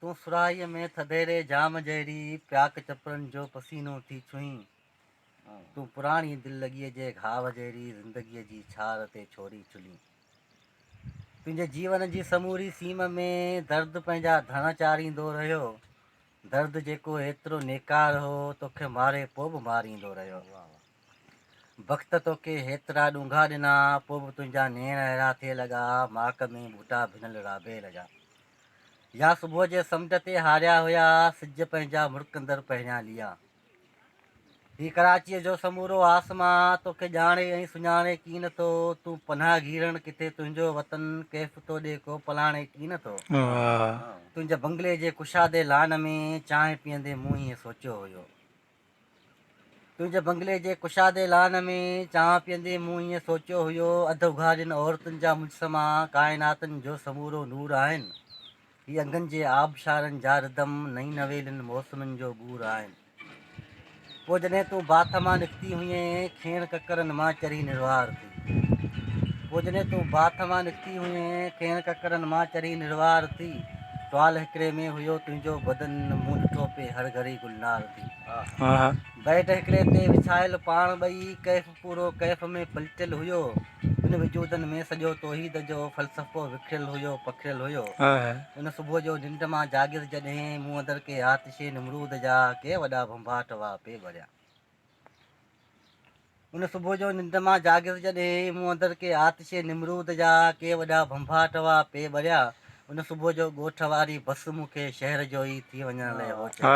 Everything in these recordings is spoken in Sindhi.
تون سرهائيء ۾ ٿڌيري جام جهڙي پياڪ چپرن جو پسينو ٿي ڇهين. تون پراڻي دل لڳيء جي گهاو جهڙي زندگيء جي ڇار تي ڇوري ڇلين. تنهنجي جيون جي سموري سيم ۾ درد پنهنجا ڌڻ چاريندو رهيو. درد جيڪو ايترو نيڪار هو، توکي ماري پوء به ماريندو رهيو. بخت توکي هيترا ڏونگها ڏنا، پوء به تنهنجا نيڻ اهڙا ٿي لڳا، ماڪ ۾ ٻوٽا ڀنل رابيل جا. يا صبح جي سمنڊ تي هاريا هيا، سج پنهنجا مرڪندڙ پهريان ليئا. هي ڪراچيء جو سمورو آسمان توکي ڄاڻي ۽ سڃاڻي ڪين ٿو، تون پناهه گيرڻ ڪٿي تنهنجو وطن، ڪيف تو ڏي ڪو پلاڻي ڪين ٿو. تنهنجي بنگلي جي ڪشادي لان ۾ چانهه پيئندي مون ائين سوچيو هيو. تنهنجي بنگلي جي ڪشادي لان ۾ چانهه پيئندي مون ائين سوچيو هيو، اڌ اگهاڙين عورتن جا مجسما ڪائناتن جو سمورو نور آهن. هي انگن جي آبشارن جا ردم نئين نويلين موسمن جو ٻور آهن. پوء جڏهن تون باٿ مان نڪتي هئين، کيڻ ڪڪرن مان چري نروار ٿي. پوء جڏهن تون باٿ مان نڪتي هئين، کيڻ ڪڪرن مان چري نروار ٿي. ٽوال هڪڙي ۾ هيو تنهنجو بدن، مون ڏٺو پئي هر گهڙي گلنار ٿي. بيڊ هڪڙي تي وڇايل پاڻ ٻئي، ڪيف پورو ڪيف ۾ پلٽيل هيو. ٻن وجودن ۾ سڄو توحيد جو فلسفو وکريل هيو، پکڙيل هيو. ان صبح جو ننڊ مان جاڳيس جڏهن، مون اندر ڪي آتشي نمرود جا ڪي وڏا ڀنڀاٽ هئا پئي ٻريا. ان صبح جو ننڊ مان جاڳيس جڏهن، مون اندر ڪي آتشي نمرود جا ڪي وڏا ڀنڀاٽ هئا پئي ٻريا. ان صبح جو ڳوٺ واري بس مون کي شهر جو ئي ٿي وڃڻ لئه هو چيو.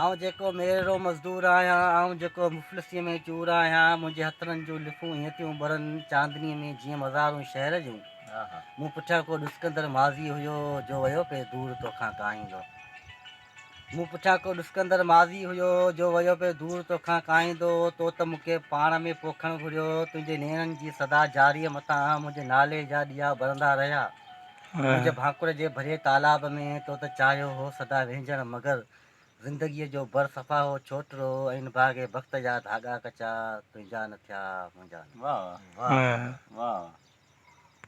آئون جيڪو ميرڙو مزدور آهيان، آئون جيڪو مفلسيء ۾ چور آهيان، منهنجي هٿڙن جون لڦون ائين ٿيون ٻرن چاندنيء ۾ جيئن مزارون شهر جون. مون پٺيان ڪو ڏسڪندڙ ماضي هيو، جو ويو پئي دور توکان ڪاهيندو. مون پٺيان ڪو ڏسڪندڙ ماضي هيو، جو ويو پئي دور توکان ڪاهيندو. تو ته مون کي پاڻ ۾ پوکڻ گهريو، تنهنجي نيڻن جي سدا جاريء مٿان منهنجي نالي جا ڏيئا ٻرندا رهيا. منهنجي ڀاڪر جي ڀريي تالاب ۾ تو ته چاهيو هو سدا وهنجڻ مگر زندگيء جو بر صفا هو ڇوٽرو ۽ نڀاڳي بخت جا ڌاڳا ڪچا تنهنجا نه ٿيا منهنجا نه. واھ واھ واھ.